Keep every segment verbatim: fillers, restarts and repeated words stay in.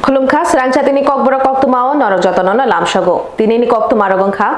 Khulumkha, Srangchatini Kokborok koktwmao norok jotono no lamsago. Tinini koktwmarok wngkha: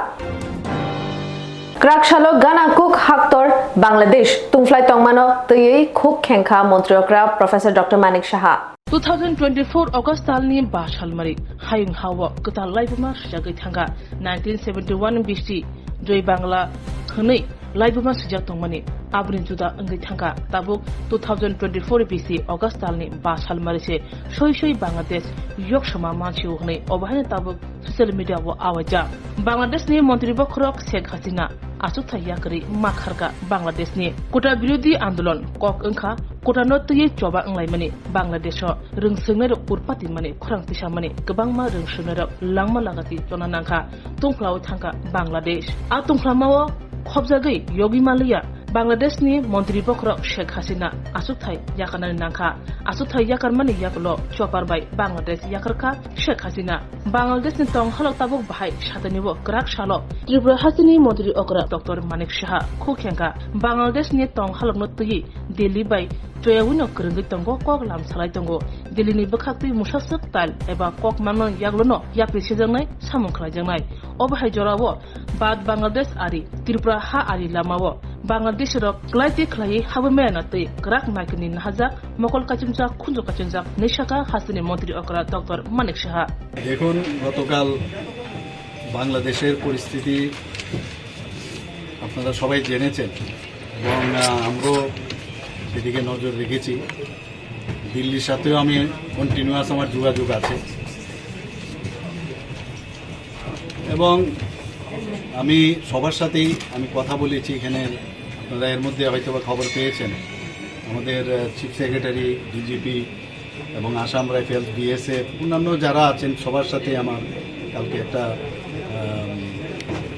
Kraksalo gana kuk haktor Bangladesh tungphlai tongmano twiwi khuk khengkha Montri okra Professor Doctor Manik Saha. Two thousand twenty-four August talni ba salmari hayung hao kwtal laibuma swijagwi thangkha. Nineteen seventy-one bisti Joy Bangla hwnwi laibuma swijak tongmani aboni juda wngwi thangkha. Tabuk two thousand twenty-four bisti August talni ba salmari se soi soi Bangladesh yok sama mansio hwnwi obo haino tabuk social media o awaijak. Bangladeshni montri bokhorok Sheikh Hasina achukthai yakarwi ma kharkha Bangladeshni kota birodhi andolon kok wngkha kotano twiwi choba wnglaimani Bangladesho rwngswngnairok urpati mani khorang tisamani kwbangma rwngswngnairok langma lagati chona nangkha tungphlao thangkha Bangladesh. A tungphlamao khobjagwi yogwi manliya Bangladeshni montri bokhorok Sheikh Hasina achukthai yakarnani nangkha. Achukthai yakarmani yagulo chopar bai Bangladesh yakarkha Sheikh Hasina. Bangladeshni tong halok tabuk bahai satanibo kwrak salo Tripura hasteni montri okra Doctor Manik Saha khuk khengkha. Bangladeshni tong halokno twiwi Delhi bai choyawino kwrwngwi tongo, kok lam salai tongo. Delhini bwkhaktwi mwsaswk tal eba kok manmani yagulono yapri sejaknai samung khlaijaknai. Obo hai jorao Bad Bangladesh ari Tripura ha ari lamao Bangladeshirok kwlai tei khlaiwi habwi maya na twi kwrak maikini nahajak, mokol kachimjak, khunju kachimjak hwnwi sakha hasteni montri okra Doctor Manik Saha. দেখুন, গতকাল বাংলাদেশের পরিস্থিতি আপনারা সবাই জেনেছেন এবং, আহ, আমরাও সেদিকে নজর রেখেছি। দিল্লির সাথেও আমি কন্টিনিউয়াস আমার যোগাযোগ আছে এবং আমি সবার সাথেই আমি কথা বলেছি। এখানে আপনারা এর মধ্যে হয়তো বা খবর পেয়েছেন, আমাদের, আহ, চিফ সেক্রেটারি, ডিজিপি এবং আসাম রাইফেলস, বিএসএফ, অন্যান্য যারা আছেন সবার সাথে আমার কালকে একটা, আম,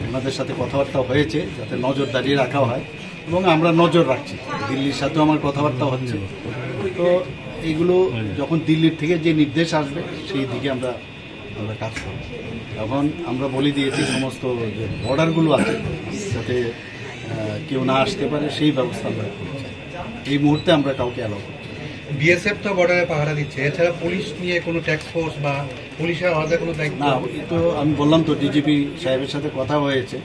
ওনাদের সাথে কথাবার্তা হয়েছে যাতে নজরদারি রাখা হয় এবং আমরা নজর রাখছি। দিল্লির সাথেও আমার কথাবার্তা হচ্ছে। তো এইগুলো যখন দিল্লির থেকে যে নির্দেশ আসবে সেই দিকে আমরা, আমরা কাজ করব। এখন আমরা বলে দিয়েছি সমস্ত যে বর্ডারগুলো আছে যাতে, আহ, কেউ না আসতে পারে সেই ব্যবস্থা আমরা করছি। এই মুহূর্তে আমরা কাউকে অ্যালাউ করছি না। বিএসএফ তো বর্ডারে পাহারা দিচ্ছে, এছাড়া পুলিশ নিয়ে কোনো ট্যাস্ক ফোর্স বা পুলিশের আলাদা কোনো দায়িত্ব? না, ওই তো আমি বললাম তো ডিজিপি সাহেবের সাথে কথা হয়েছে,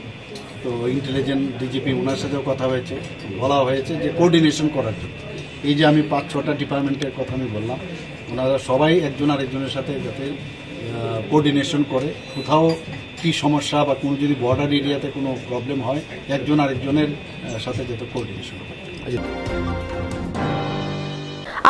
তো ইন্টেলিজেন্স ডিজিপি ওনার সাথেও কথা হয়েছে, বলা হয়েছে যে কোঅর্ডিনেশন করার জন্য। এই যে আমি পাঁচ ছটা ডিপার্টমেন্টের কথা আমি বললাম, ওনারা সবাই একজন আরেকজনের সাথে যাতে, আহ, কোঅর্ডিনেশন করে, কোথাও কি সমস্যা বা কোনো যদি বর্ডার এরিয়াতে কোনো প্রবলেম হয়, একজন আরেকজনের, আহ, সাথে যাতে কোঅর্ডিনেশন করে।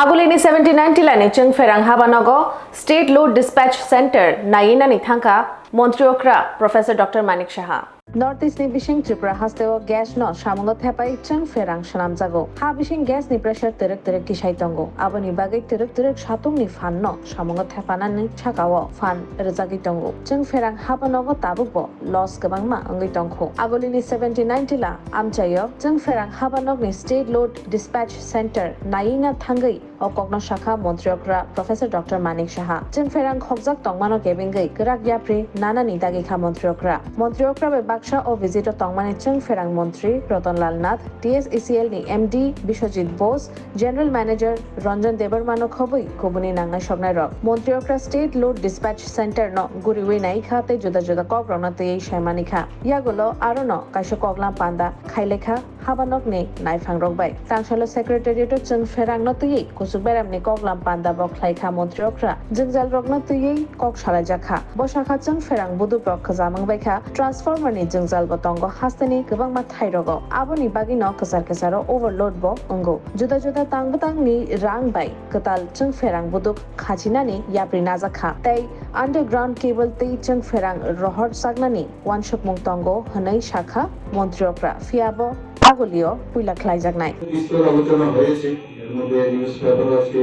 Agulini seventy nine tilani Chwngpherang habanogo State Load Dispatch Center nainani thangkha Montri okra Professor Doctor Manik Saha. North East ni bising Tripura hasteo gas no samungo thepai Chwngpherang swnamjago. Ha bising gas ni pressure twrwk twrwk kisai tongo. Aboni bagwi twrwk twrwk satung ni phan no samungo thepanani sakao phan rwjagwi tongo. Chwngpherang habanogo tabukbo loss kwbangma wngwi tongkho. Agulini seventy nine tila amchaio Chwngpherang habanokni State Load Dispatch Center naina thangwi o kokno sakha Montri okra Professor Doctor Manik Saha. Chwngpherang khokjak tongmano kebengwi kwrak yapri nanani dagi kha Montri okra. Montri okra bai baksa o visit o tongmani Chwngpherang Montri Roton Lal Nath, T S E C L ni M D Biswajit Bose, General Manager Ranjan Debbarma no khobwi kubuni nangnai soknai rok. Montri okra State Load Dispatch Center no guriwi nai kha tei juda juda kok rokno twiwi saimani kha. Yagulo aro no kaisa koklam panda khailai kha habanokni naiphangrok bai. Tangsalo Secretariat o Chwngpherangno twiwi kuchuk beramni koklam panda bo khlai kha Montri okra. Jwngjalrokno twiwi kok salaijak kha. Bo sakha Chwngpherang budukrok kwcham wng bai kha, transformer ni jwngjal bo tongo hasteni kwbangma thairogo. Aboni bagwino kwchar kwcharo overload bo wngo. Juda juda tang bwtangni rang bai kwtal Chwngpherang buduk khachinani yapri najak kha. Tei underground cable tei Chwngpherang rohor chaknani uansukmung tongo hwnwi sakha Montri okra, phiya bo agulio puila khlaijaknai. বিস্তর আলোচনা হয়েছে, এর মধ্যে নিউজ পেপারও আজকে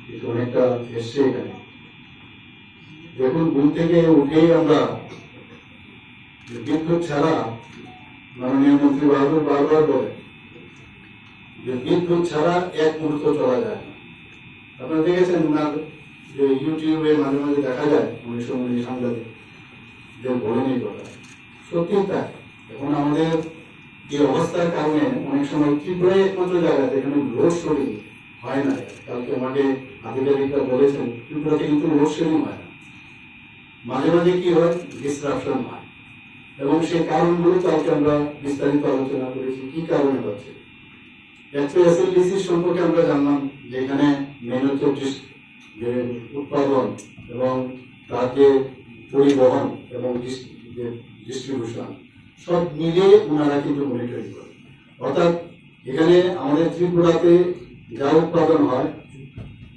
কিছু অনেকটা এসছে এখানে। দেখুন, ঘুম থেকে উঠেই আমরা যে বিদ্যুৎ ছাড়া, মাননীয় মন্ত্রী বাহাদুর বারবার বলেন যে বিদ্যুৎ ছাড়া এক মুহূর্ত চলা যায় না। আপনারা দেখেছেন ওনার যে YouTube-এ মাঝে মাঝে দেখা যায়, অনেক সময় উনি সাংবাদিকদের বলেন এই কথা। সত্যি তাই। এখন আমাদের এই অবস্থার কারণে অনেক সময় ত্রিপুরাই একমাত্র জায়গা যেখানে লোডশেডিং হয় না। কালকে আমাকে আধিকারিকরা বলেছেন, ত্রিপুরাতে কিন্তু লোডশেডিং হয় না, মাঝে মাঝে কি হয়, ডিসরাপশন হয়, এবং সেই কারণগুলো কালকে আমরা বিস্তারিত আলোচনা করেছি কি কারণে হচ্ছে। একটা এসএলডিসি সম্পর্কে আমরা জানলাম যে এখানে মেন হচ্ছে ডিস-, যে উৎপাদন এবং তার যে পরিবহন এবং ডিস-, যে ডিস্ট্রিবিউশন, সব মিলিয়ে ওনারা কিন্তু মনিটরিং করেন। অর্থাৎ এখানে আমাদের ত্রিপুরাতে যা উৎপাদন হয়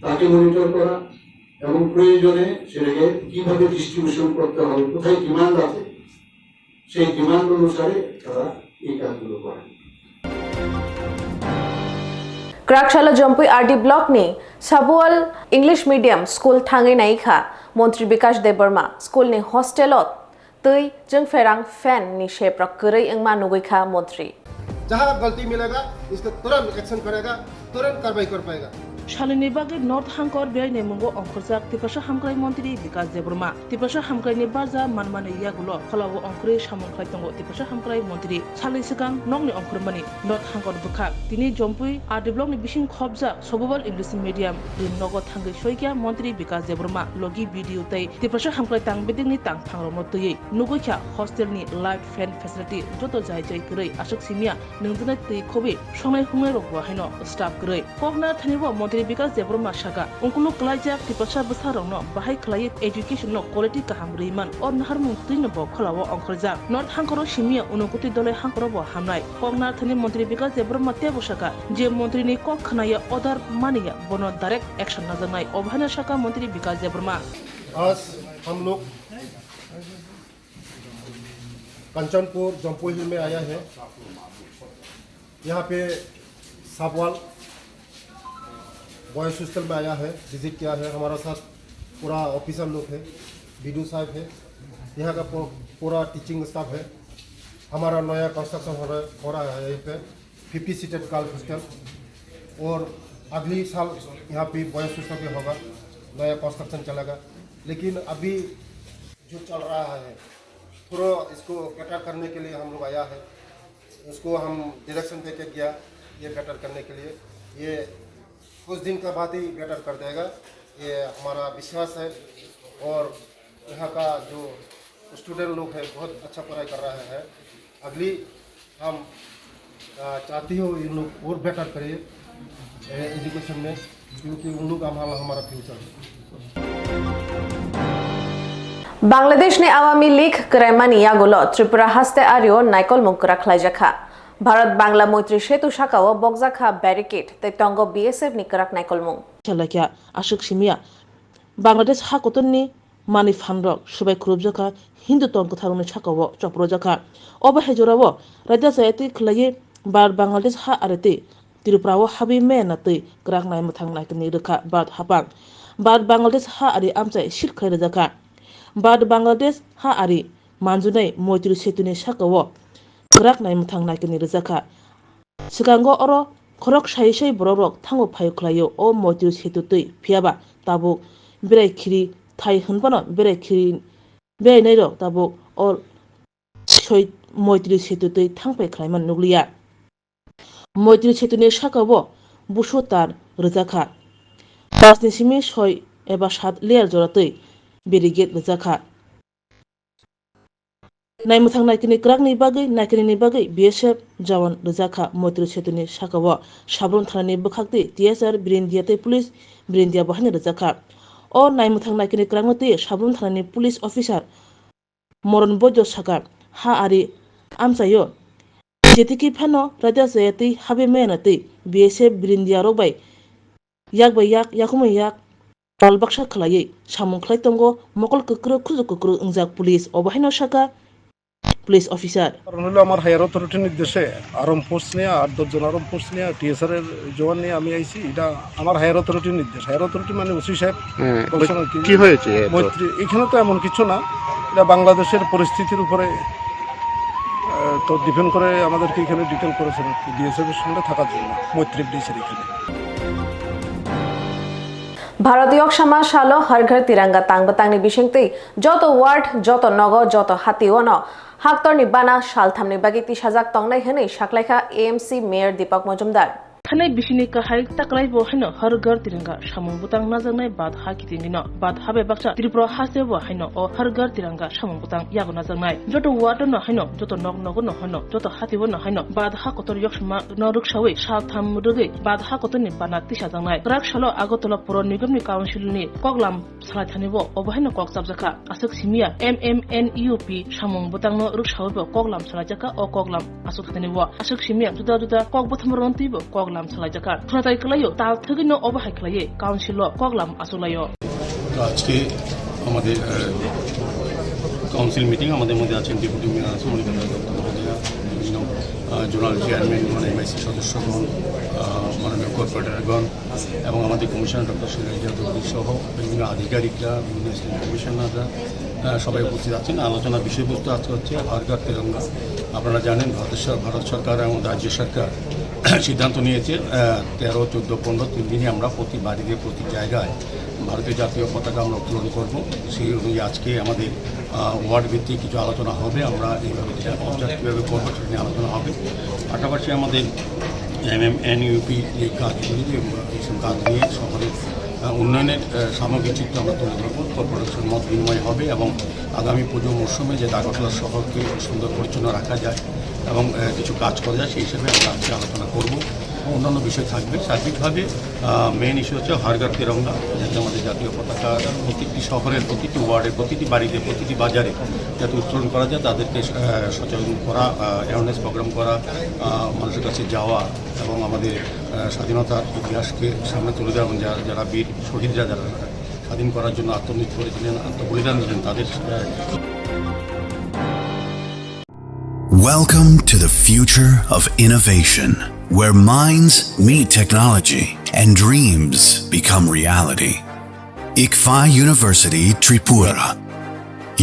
তাকে মনিটর করা এবং প্রয়োজনে সেটাকে কিভাবে ডিস্ট্রিবিউশন করতে হবে, কোথায় ডিমান্ড আছে সেই ডিমান্ড অনুসারে তারা এই কাজগুলো করেন। Kraksalo Jompui R D block ni Sabual English medium school thangwi naikha Montri Bikash Debbarma. School ni hostel o twi chwngpherang fan ni seprok kwrwi wngma nugwi kha Montri. जहां गलती मिलेगा, इसको तुरंत एक्शन करेगा, तुरंत कार्रवाई कर पाएगा। Salini bagwi North Hangkor biyai ni mungo ongkhorjak Tiprasa Hamkrai Montri Bikash Debbarma. Tiprasa Hamkrai ni barja manmani yagulo kholao ongkhorwi samung khlai tongo Tiprasa Hamkrai Montri. Salni swkang nokni ongkhormani North Hangkor bwkhak tini Jompui R D block ni bising khopjak Sobobal English Medium rim nogo thangwi soikya Montri Bikash Debbarma logi B D O tei Tiprasa Hamkrai tang bedekni tang phangrokno twiwi nugwi kha hostel ni light fan facility joto jai jai kwrwi aswk simiya nungjaknai twi khobwi songnai hungnai rokbo haino staff kwrwi. Koknar thani bo Montri Bikash Debbarma saka, ungkuluk kwlaijak Tiprasa bwsarokno bahai khwlaiwi education no quality kaham rwi man, o naharmung twino bo kholao ongkhorjak. North Hangkoro simiya unukoti doloi Hangkoro bo hamnai. Koknar thani Montri Bikash Debbarma teibo saka, je Montri ni kok khwnaya order maniya bono direct action najaknai, obo haino saka Montri Bikash Debbarma. आज हम लोग कंचनपुर जम्पू हिल में आया है। यहाँ पे साबवाल boys hostel में आया है, विजिट किया है। हमारा साथ पूरा ऑफिसर लोग है, बीडीओ साहब है, यहाँ का पू- पूरा टीचिंग स्टाफ है। हमारा नया कंस्ट्रक्शन हो रहा हो रहा है यहाँ पे, फिफ्टी सीटेड गर्ल्स हॉस्टल, और अगली साल यहाँ पे बॉयज हॉस्टल भी होगा, नया कंस्ट्रक्शन चलेगा। लेकिन अभी जो चल रहा है, थोड़ा इसको बेटर करने के लिए हम लोग आया है। उसको हम डायरेक्शन दे के गया ये बेटर करने के लिए। ये कुछ दिन के बाद ही बेटर कर देगा, ये हमारा विश्वास है। और यहाँ का जो स्टूडेंट लोग है, बहुत अच्छा पढ़ाई कर रहा है। अगली हम आ, चाहती हूँ इन लोग और बेटर करिए एजुकेशन में, क्योंकि उन लोग हमारा हमारा फ्यूचर है। Bangladesh ni Awami League kwraimani yagulo Tripura haste ario naikolmung kwrak khlaijakha. Bharat Bangla Moitri Setu sakao bokjakha barricade tei tongo B S F ni kwrak naikolmung. Khelakya aswk simiya Bangladesh ha kotorni manwi phanrok swbai khurupjakha, Hindu tong kwtharokni sakao chopropjakha. Obo hai jorao raida jayatwi khwlaiwi Bharat Bangladesh ha aritwi Tripura o habwi maya na twi kwrak nai mwthang naikolni rwkha Bharat haphang. Bharat Bangladesh ha ari amchai seal khlai rwjakha. Bharat Bangladesh ha ari manjunai Moitri Setuni sakao kwrak nai mwthang naikolni rwjakha. Swkango oro khorok sai sai borokrok thango phaio khlaio o Moitri Setu twi, phiyaba tabuk berai khiri thai hwnphano berai khiri berainairok tabuk o soi Moitri Setu twi thangphai khlaimani nukliya. Moitri Setuni sakao busu tar rwjakha. Pasni simi soi eba sat layer jora twi barricade rwjakha. Naimwthang naikolni kwrakni bagwi naikolnini bagwi B S F jawan rwjakha Moitri Setuni sakao. Sabrum thanani bwkhaktwi T S R Birindia tei police Birindia bo haino rwjakha. O naimwthang naikolni kwrakno twi Sabrum thanani police officer Moron Boido saka, ha ari amchaio. Jetiki phano raida jaya tei habwi maya na twi B S F Birindia rok bai yak bai yak, yakumui yak, pal baksa khwlaiwi samung khlai tongo mokol kwkrwk, khujak kwkrwk wngjak police. Obo haino saka police officer. কারণ হলো আমার হায়ার অথরিটির নির্দেশে arm force নিয়ে, আট দশ জন arm force নিয়ে, টিএসআর এর জওয়ান নিয়ে আমি আইছি। এটা আমার হায়ার অথরিটির নির্দেশ। হায়ার অথরিটি মানে ওসি সাহেব হ্যাঁ, বলছেন আর কি। কি হয়েছে এত? মৈত্রী, এখানে তো এমন কিছু না, এটা বাংলাদেশের পরিস্থিতির উপরে, আহ, তো ডিপেন্ড করে আমাদেরকে এখানে ডিটেল করেছেন আর কি, বিএসএফ এর সঙ্গে থাকার জন্য মৈত্রী ব্রিজের এখানে। Bharat yoksama salo Har Ghar Tiranga tang bwtangni bisingtwi joto ward, joto nogo, joto hatio no haktorni bana salthamni bagwi tisajak tongnai hwnwi saklaikha A M C Mayor Deepak Majumdar. Hanai bisini kahai taklai bo haino Har Ghar Tiranga samung bwtang najaknai bad ha kitingino bad ha bai baksa Tripura haste bo haino o Har Ghar Tiranga samung bwtang yago najaknai. Joto ward no haino, joto nok nogo no haino, joto hati bo no haino bad ha kotor yoksma no rwksawi sal tham rwgwi bad ha kotor ni bana tisajaknai. Kwrak salo Agartala Puro Nigam ni Council ni koklam salai thani bo obo haino kok chapjakha. Aswk simiya M M N U P samung bwtangno rwksawi bo koklam salaijakha. O koklam aswk thani bo aswk simiya juda juda kok bwthamrokno twi bo koklam salaijakha. Khwnathai kwlaio, tal thwgwino obo hai khwlaiwi council-o koklam achuklaio. তো আজকে আমাদের council meeting, আমাদের মধ্যে আছেন deputy mayor আছে, মণিপুর দপ্তর মহোদয়া, বিভিন্ন জোনাল চেয়ারম্যান, মানে এমআইসি সদস্যগণ, আহ, মাননীয় কর্পোরেটরগণ, এবং আমাদের কমিশনার ডক্টর শৈলেশ চৌধুরী সহ বিভিন্ন আধিকারিকরা, বিভিন্ন অ্যাসিস্ট্যান্ট কমিশনাররা, আহ, সবাই উপস্থিত আছেন। আলোচনার বিষয়বস্তু আজকে হচ্ছে হর ঘর তিরঙ্গা। আপনারা জানেন, ভারত সর-, ভারত সরকার এবং রাজ্য সরকার সিদ্ধান্ত নিয়েছে, আহ, তেরো, চোদ্দ, পনেরো, তিন দিনই আমরা প্রতি বাড়িতে, প্রতি জায়গায় ভারতীয় জাতীয় পতাকা আমরা উত্তোলন করব। সেই অনুযায়ী আজকে আমাদের, আহ, ওয়ার্ড ভিত্তিক কিছু আলোচনা হবে। আমরা এইভাবে যেটা অবজার্ভ কীভাবে করবো, সেটা নিয়ে আলোচনা হবে। পাশাপাশি আমাদের এমএমএনইউপি যে কাজ, যে এইসব কাজ নিয়ে শহরের, আহ, উন্নয়নের, আহ, সামগ্রিক চিত্র আমরা তুলে ধরবো। কর্পোরেশন মত বিনিময় হবে এবং আগামী পুজো মরশুমে যে আগরতলা শহরকে সুন্দর পরিচ্ছন্ন রাখা যায় এবং, আহ, কিছু কাজ করা যায়, সেই হিসেবে আমরা আজকে আলোচনা করব। অন্যান্য বিষয় থাকবে। সার্বিকভাবে, আহ, মেইন ইস্যু হচ্ছে হর ঘর তিরঙ্গা, যাতে আমাদের জাতীয় পতাকা প্রতিটি শহরের, প্রতিটি ওয়ার্ডে, প্রতিটি বাড়িতে, প্রতিটি বাজারে যাতে উত্তোলন করা যায়, তাদেরকে, আহ, সচেতন করা, আহ, অ্যাওয়ারনেস প্রোগ্রাম করা, আহ, মানুষের কাছে যাওয়া এবং আমাদের, আহ, স্বাধীনতার ইতিহাসকে সামনে তুলে দেওয়া এবং যারা, যারা বীর শহীদরা, যারা স্বাধীন করার জন্য আত্মনিয়োগ করেছিলেন, আত্মবলিদান দিলেন, তাদের, আহ, Welcome to the future of innovation, where minds meet technology and dreams become reality. ICFAI University Tripura,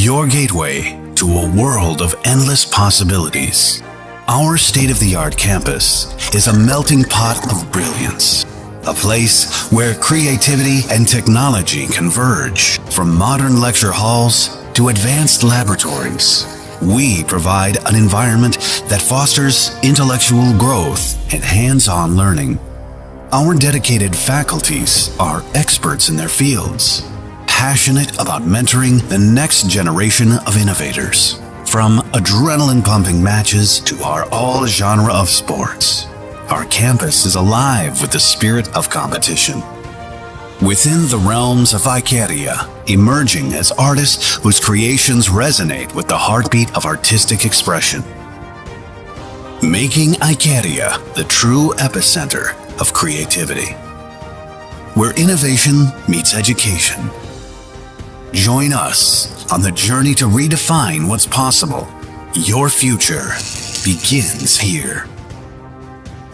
your gateway to a world of endless possibilities. Our state-of-the-art campus is a melting pot of brilliance, a place where creativity and technology converge. From modern lecture halls to advanced laboratories, we provide an environment that fosters intellectual growth and hands-on learning. Our dedicated faculties are experts in their fields, passionate about mentoring the next generation of innovators. From adrenaline-pumping matches to our all-genre of sports, our campus is alive with the spirit of competition. Within the realms of Icaria, emerging as artists whose creations resonate with the heartbeat of artistic expression. Making Icaria the true epicenter of creativity, where innovation meets education. Join us on the journey to redefine what's possible. Your future begins here.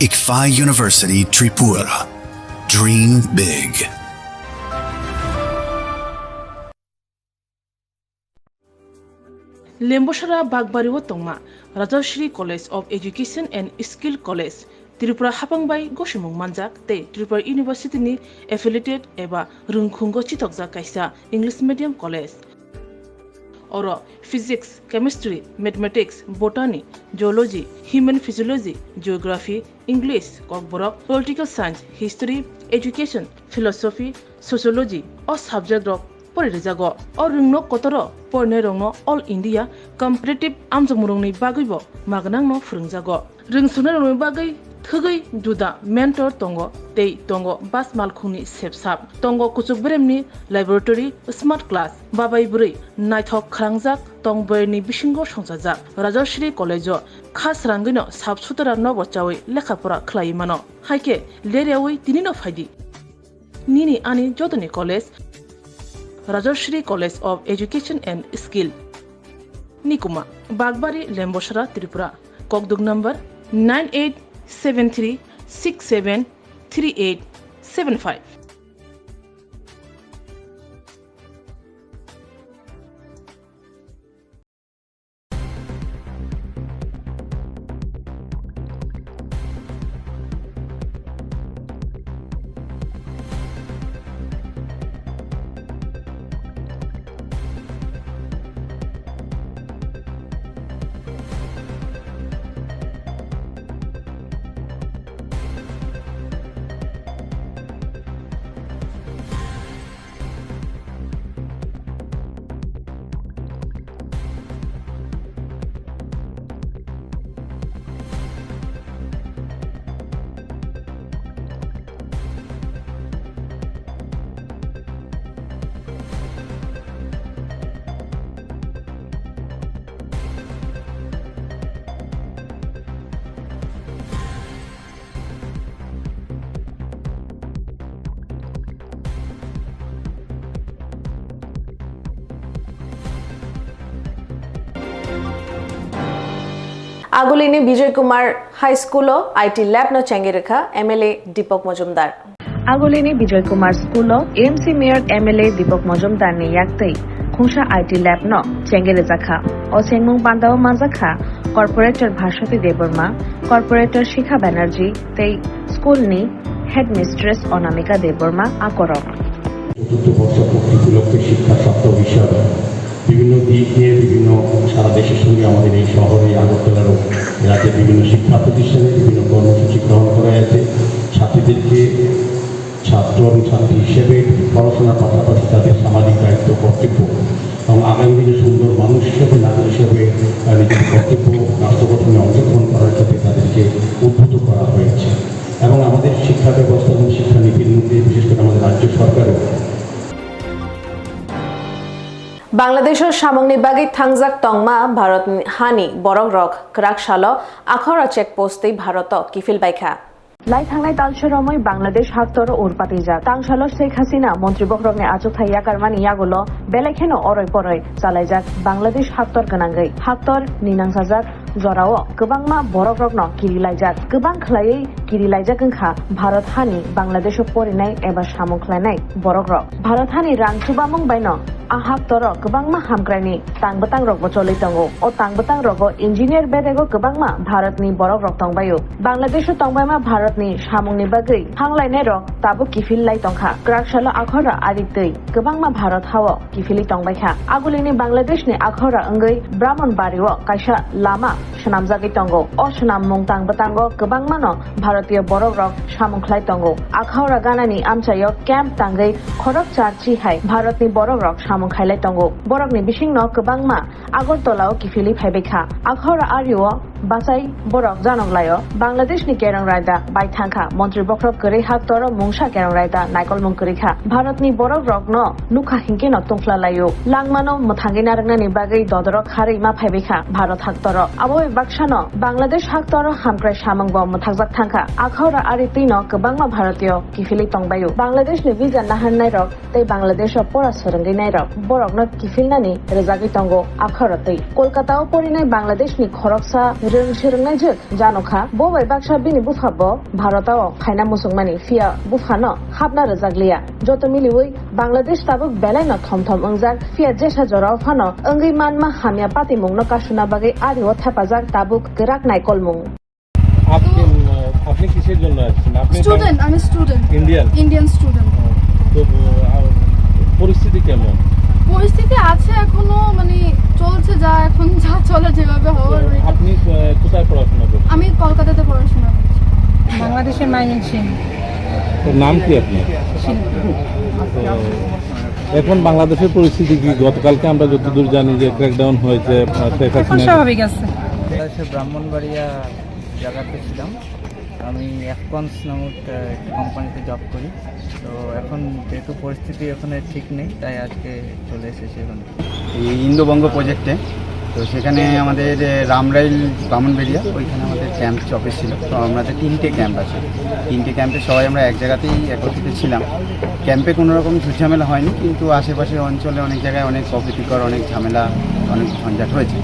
ICFAI University Tripura. Dream big. Lembosara Bagbari o tongma Rajashri College of Education and Skill College, Tripura hapang bai gosimung manjak tei Tripura University ni affiliated eba rwngkhungo chitokjak kaisa English medium college. Oro Physics, Chemistry, Mathematics, Botany, Zoology, Human Physiology, Geography, English, Kokborok, Political Science, History, Education, Philosophy, Sociology o subject rok poririjagw. O rwngnok kotoro porinairokno All India Competitive amjokmungrokni bagwibo magnangno phwrwngjago. Rwngsuknairokni bagwi thwgwi juda mentor tongo tei tongo bas malkhungni sepsap. Tongo kuchuk beremni laboratory, smart class, babai bwrwi naithok khwlangjak tong boyarni bisingo songchajak. Rajashri College-o kha srangwino sap sutara nobo chawi lekha pora khlaiwi mano. Haikhe leryawi tinino phaidi. Nini ani jotoni college, Rajashri College of Education and Skill. Nikuma, Bagbari, Lembosara, Tripura. Kokduk number nine eight seven three six seven three eight seven five. Agulini Bijoy Kumar High School o I T lab no chengwi rwkha M L A Deepak Majumdar. Agulini Bijoy Kumar School o M C Mayor M L A Deepak Majumdar ni yaktwi khungsa I T lab no chengwi rwjakha. O chengmung pandao manjakha Corporator Bhaswati Debbarma, Corporator Shikha Banerjee tei school ni Headmistress Anamika Debbarma akorok. চতুর্থ বর্ষ পূর্তি উপলক্ষে শিক্ষা সপ্তাহ হিসাবে বিভিন্ন দিক নিয়ে বিভিন্ন সারা দেশের সঙ্গে আমাদের এই শহরে আগরতলারও রাজ্যের বিভিন্ন শিক্ষা প্রতিষ্ঠানে বিভিন্ন কর্মসূচি গ্রহণ করা হয়েছে। ছাত্রীদেরকে ছাত্র এবং ছাত্রী হিসেবে পড়াশোনার পাশাপাশি তাদের সামাজিক দায়িত্ব কর্তব্য এবং আগামী দিনে সুন্দর মানুষ হিসেবে নাগরিক হিসেবে আহ, নিজের কর্তব্য রাষ্ট্র গঠনে অংশগ্রহণ করার ক্ষেত্রে তাদেরকে উদ্বুদ্ধ করা হয়েছে। এবং আমাদের শিক্ষা ব্যবস্থা এবং শিক্ষানীতির মধ্যে বিশেষ করে আমাদের রাজ্য সরকারও Bangladesho samungni bagwi thangjak tongma Bharatni hani borokrok kwrak salo Akhora checkpost twi Bharoto kiphil baikha. Lai thangnai talsa romwi Bangladesh haktor urpatijak. Tangsalo Sheikh Hasina montri bohrokni achukthai yakarmani yagulo belai kheno oroi poroi chalaijak Bangladesh haktor gwnangwi. Haktor ni nangsajak jorao kwbangma borokrokno kirilaijak. Kwbang khwlaiwi kirilaijak wngkha Bharat hani Bangladesho porinai eba samung khlainai borokrok. Bharat hani rang chubamung baino a haktoro kwbangma hamkraini tangbwtangrokbo choli tongo. O tangbwtangrogo engineer bedego kwbangma Bharatni borokrok tongbaio. Bangladesho tongbaima Bharatni samungni bagwi hanglainairok tabuk kiphil lai tongkha. Kwraksalo Akhora ari twi kwbangma Bharat hao kiphilwi tongbaikha. Agulini Bangladeshni Akhora wngwi Brahmanbario kaisa lama swnamjagwi tongo. O swnammung tangbwtango kwbangmano Bharatiyo borokrok samung khlai tongo. Akhora ganani amchaio camp tangwi khorok charchi hai Bharatni borokrok samung khailai tongo. Borokni bisingno kwbangma Agartala-o kiphilwi phaibaikha. Akhora ario bachai borok janok laio. Bangladeshni kerong raida bai thangkha. Montri bokhorok kwrwi haktoro mungsa kerong raida naikolmung kwrwikha. Bharatni borokrokno nukha hinkhe no tongphla laio. Langmano mwthangwi narwknani bagwi dodorok kharwi ma phaibaikha Bharat haktoro. Abo bai baksano Bangladesh haktoro hamkrai samungbo mwthakjak thangkha. Akhora ari twino kwbangma Bharatiyo kiphilwi tongbaio. Bangladeshni visa naharnairok tei Bangladesho pora swrwngwi nairok borokno kiphilnani rwjagwi tongo Akhora twi. Kolkatao porinai Bangladeshni khoroksa rwng swrwngnaijwk janokha. Bo bai baksa bini buphabo Bharotao phaina muchungmani, phiya buphano hapna rwjakliya. Joto miliwi Bangladesh tabuk belaino thom thom wngjak, phiya jesa jorao phano wngwi manma hamya patimungno kasuna bagwi ario thepajak tabuk kwrak naikolmung. আপনি, আহ, আপনি কিসের জন্য আসছেন? আপনি student, আমি student. Indian? Indian student. ও, তো, আহ, পরিস্থিতি কেমন? পরিস্থিতি আছে এখনো, মানে, চলছে যা, এখন যা চলে যেভাবে হওয়ার তো ওইটা। আপনি, আহ, কোথায় পড়াশোনা করছেন? আমি কলকাতাতে পড়াশোনা করছি। বাংলাদেশের ময়মনসিংহ। তো নাম কি আপনার? শিল্পী। তো এখন বাংলাদেশের পরিস্থিতি কি? গতকালকে আমরা যতদূর জানি যে ক্র্যাকডাউন হয়েছে, আহ, শেখ এখন হাসিনার স্বাভাবিক আছে। বাংলাদেশের ব্রাহ্মণবাড়িয়া জায়গাতে ছিলাম। আমি অ্যাফকনস নামক, আহ, একটা কোম্পানিতে জব করি। তো এখন যেহেতু পরিস্থিতি ওখানে ঠিক নেই, তাই আজকে চলে এসেছি এখানে। এই ইন্দোবঙ্গ প্রজেক্টে। তো সেখানে আমাদের, আহ, রামরাইল ব্রাহ্মণবাড়িয়া, ওইখানে আমাদের ক্যাম্প অফিস ছিল। তো আমাদের তিনটে ক্যাম্প আছে, তিনটে ক্যাম্পে সবাই আমরা এক জায়গাতেই একত্রিত ছিলাম। ক্যাম্পে কোনো রকম ঝুটঝামেলা হয়নি, কিন্তু আশেপাশের অঞ্চলে অনেক জায়গায় অনেক অপ্রীতিকর, অনেক ঝামেলা, অনেক ঝঞ্ঝাট হয়েছে।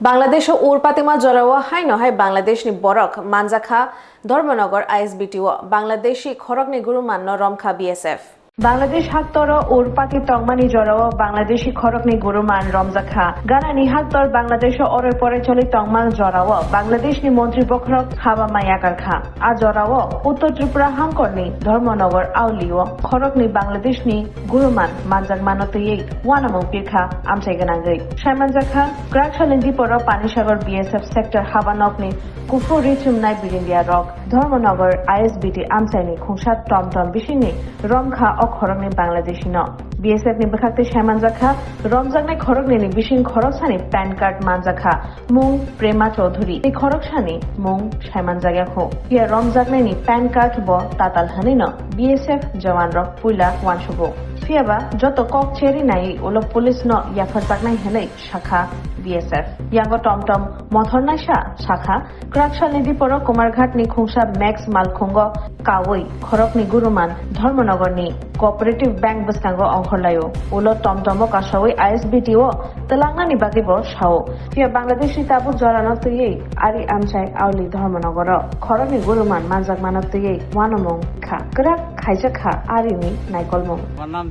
Bangladesho urpatima jorao haino hai Bangladeshni borok manjakha Dharmanagar I S B T o Bangladeshi khoroknwi gurumanno romkha B S F. Bangladesh haktoro urpati tongmani jorao Bangladeshi khoroknwi guruman romjakha. Ganani haktor Bangladesho oroi poroi choli tongma jorao Bangladeshni montri bokhorok haba ma yakarkha. A jorao Uttor Tripura hangkorni Dharmanagar aulio khoroknwi Bangladeshni guruman manjakmano twiwi uanamung pirkha amchai gwnangwi. Saimanjakha, kwrak salni diporo Panisagar B S F sector habanokni kuphur richumnai birindia rok Dharmanagar I S B T amchaini khungsa tom tom bisingni romkha o khoroknwi Bangladeshino. B S F ni bwkhaktwi saimanjakha, romjaknai khoroknwini bising khoroksani pan card manjakha. Mung Prema Chaudhury, tei khoroksani mung saimanjakya kho. Phiya romjaknaini pan card bo tatal hwnwino B S F jawan rok puila uansugo. Phiyaba joto kok cheri naiwi ulo police no yapharjaknai hwnwi sakha B S F. Yango tom tom mothor naisa sakha, kwrak salni diporo Kumarghat ni khungsa Max Malkhungo kawi khorokni guruman Dharmanagar ni Cooperative Bank bwskango ongkhorlaio. Ulo tom tomo kasawi I S B T o twlangnani bagwi bo sao. Phiya Bangladeshi tabuk jorano twiwi ari amchai auli Dharmanagaro khorokni guruman manjakmano twiwi uanamung kha. Kwrak khaijak kha arini naikolmung. আমার নাম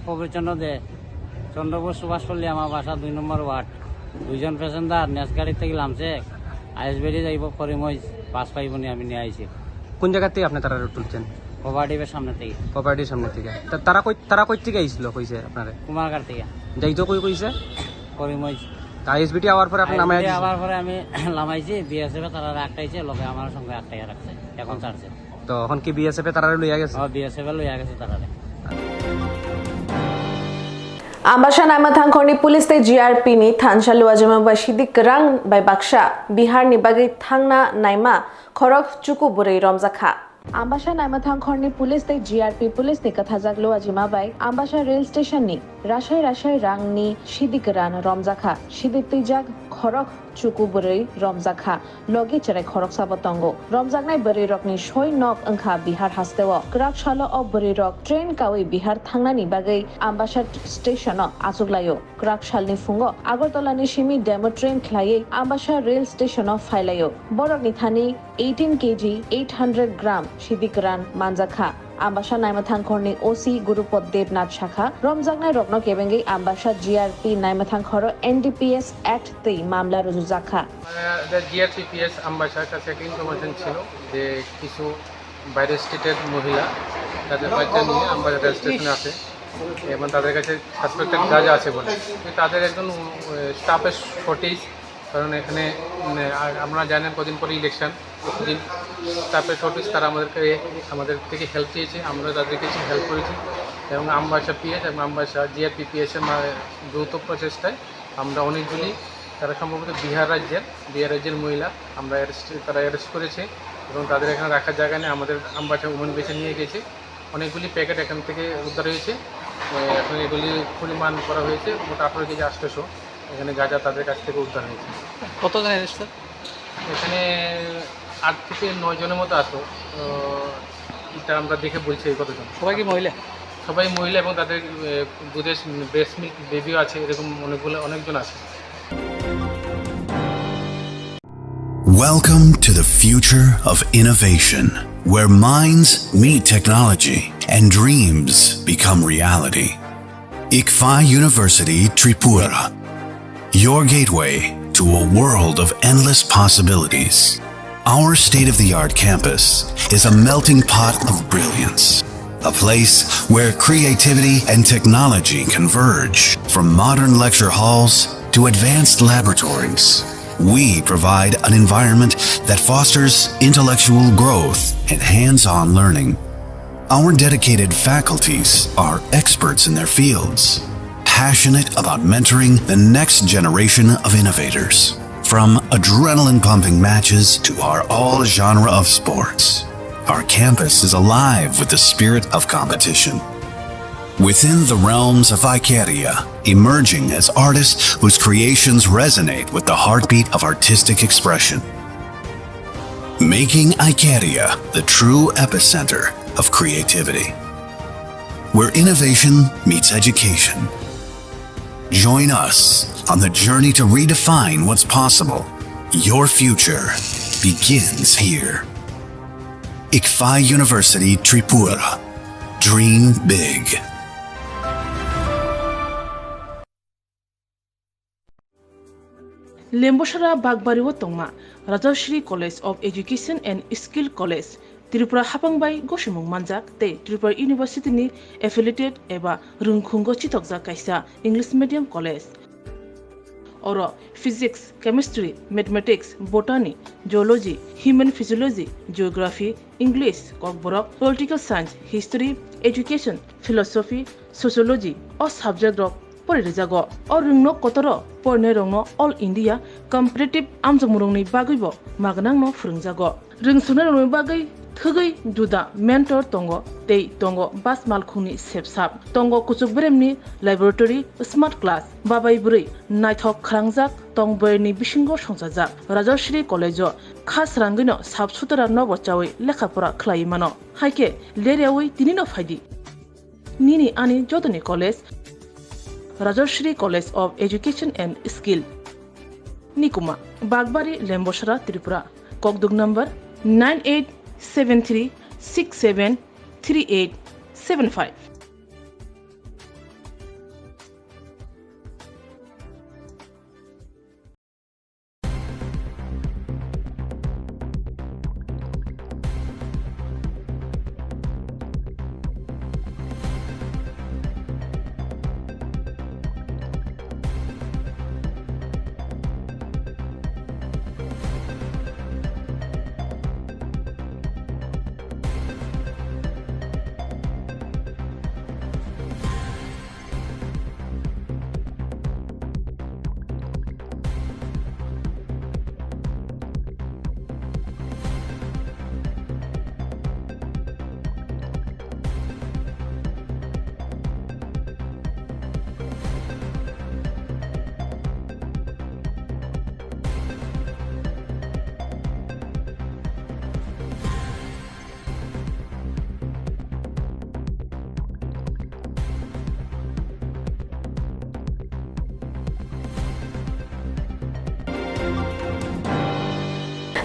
প্রবীর চন্দ্র দে, চন্দ্রপুর সুভাষপল্লী আমার বাসা, দুই নম্বর ওয়ার্ড। দুইজন প্যাসেঞ্জার নেস গাড়ি থেকে লামছে, আইএসবিডি যাইব করিমগঞ্জ, পাঁচ পাইবনি আমি নিয়ে আইছি। কোন জায়গা থেকে আপনি তারা তুলছেন? কোপারেটিভের সামনে থেকে। কোপারেটিভের সামনে থেকে। তা তারা কই, তারা কই থেকে আইছিল কইছে আপনারে? কুমারঘাট থেকে। যাইতো কই কইছে? করিমগঞ্জ। তা আইএসবিটি আওয়ার পরে আপনি নামাই আইএসবিটি দিয়েছেন? আওয়ার পরে আমি লামাইছি, বিএসএফ এ তারা আটকাইছে, লগে আমার সঙ্গে আটকাইয়া রাখছে, এখন ছাড়ছে। তো এখন কি বিএসএফ এ তারা লইয়া গেছে? ও, বিএসএফ এ লইয়া গেছে তারা। Ambasa naima thangkhorni police tei G R P ni thansa luajima bai sidik kwrang bai baksa Bihar ni bagwi thangna naima khorok chuku bwrwi romjakha. Ambasa naima thangkhorni police tei G R P police ni kwthajak luajima bai Ambasa rail station ni rasai rasai rang ni sidik kwran romjakha. Sidik twijak khorok chuku bwrwi romjakha. Logi cherai khoroksa bo tongo. Romjaknai bwrwi rokni soi nok wngkha Bihar hasteo. Kwrak salo o bwrwi rok train kawi Bihar thangnani bagwi Ambasa station o achuklaio. Kwrak salni phungo Agartala ni simi demo train khlaiwi Ambasa rail station o phailaio. Borokni thani eighteen K G eight hundred gram sidi kwran manjakha. Ambasa Naimathangkhorni O C Gurupod Debnath sakha, romjaknai rokno kebengwi Ambasa G R P Naimathangkhoro N D P S Act twi mamla rujujakha. আমাদের জিআরপিপিএস আমবাসার কাছে একটা ইনফরমেশন ছিল যে কিছু বাইরের স্টেটের মহিলা তাদের বাচ্চা নিয়ে আমবাসা রেল স্টেশনে আসে এবং তাদের কাছে সাসপেক্টেড গাঁজা আছে বলে। তো তাদের একজন, উম, স্টাফের শর্টেজ, কারণ এখানে, উম, আ-, আপনারা জানেন কদিন পরে ইলেকশন, প্রতিদিন স্টাফের শর্টেজ, তারা আমাদেরকে, আমাদের থেকে হেল্প চেয়েছে, আমরা তাদের কিছু হেল্প করেছি এবং আমবাসা পিএস এবং আমবাসা জিআরপিপিএস এর মা-, যৌথ প্রচেষ্টায় আমরা অনেকগুলি, তারা সম্ভবত বিহার রাজ্যের, বিহার রাজ্যের মহিলা, আমরা অ্যারেস্ট, তারা অ্যারেস্ট করেছে এবং তাদের এখানে রাখার জায়গা নেই, আমাদের আমবাসা উমেন বেসে নিয়ে গেছে। অনেকগুলি প্যাকেট এখান থেকে উদ্ধার হয়েছে। এ, এখন এগুলি পরিমাণ করা হয়েছে মোট আঠারো কেজি আটশোশো। এখানে গাঁজা তাদের কাছ থেকে উদ্ধার হয়েছে। কতজন অ্যারেস্ট, স্যার? এখানে আট থেকে নয় জনের মতো আছে। তো এটা আমরা দেখে বলছি এই কতজন। সবাই কি মহিলা? সবাই মহিলা এবং তাদের, এ, দুধের ব্রেস্ট মিল্ক বেবিও আছে, এরকম অনেকগুলো, অনেকজন আছে। Welcome to the future of innovation, where minds meet technology and dreams become reality. Ikfa University Tripura, your gateway to a world of endless possibilities. Our state-of-the-art campus is a melting pot of brilliance, a place where creativity and technology converge. From modern lecture halls to advanced laboratories, we provide an environment that fosters intellectual growth and hands-on learning. Our dedicated faculties are experts in their fields, passionate about mentoring the next generation of innovators. From adrenaline-pumping matches to our all-genre of sports, our campus is alive with the spirit of competition. Within the realms of Icaria, emerging as artists whose creations resonate with the heartbeat of artistic expression. Making Icaria the true epicenter of creativity, where innovation meets education. Join us on the journey to redefine what's possible. Your future begins here. Ikfa University Tripura. Dream big. Lembosara Bakbari o tongma Rajashri College of Education and Skill College, Tripura hapang bai gosimung manjak tei Tripura University ni affiliated eba rwngkhungo chithokjak kaisa English medium college. Oro Physics, Chemistry, Mathematics, Botany, Zoology, Human Physiology, Geography, English, Kokborok, Political Science, History, Education, Philosophy, Sociology o subject rok pori rijago. O rwngno kotoro porinai rokno All India competitive amjokmung rokni bagwi bo magnangno phwrwngjago. Rwngsunai rokni bagwi Thwgwi juda mentor tongo tei tongo bas malkhungni sepsap. Tongo kuchuk beremni laboratory, smart class, babai bwrwi naithok khrangjak tong bwrwini bisingo songchajak. Rajashree College-o kha srangwino sap sutra nobo chawi lekha pora khlaiwi mano. Haikhe leryawi tinino phaidi. Nini ani jotoni college, Rajashree College of Education and Skill. Nikuma, Bagbari, Lembosra, Tripura. Kokduk number nine eight seven three six seven three eight seven five.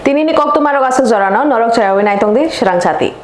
Tinini koktwmarok aswk jorano norok chayawui naitongdi swrang chati.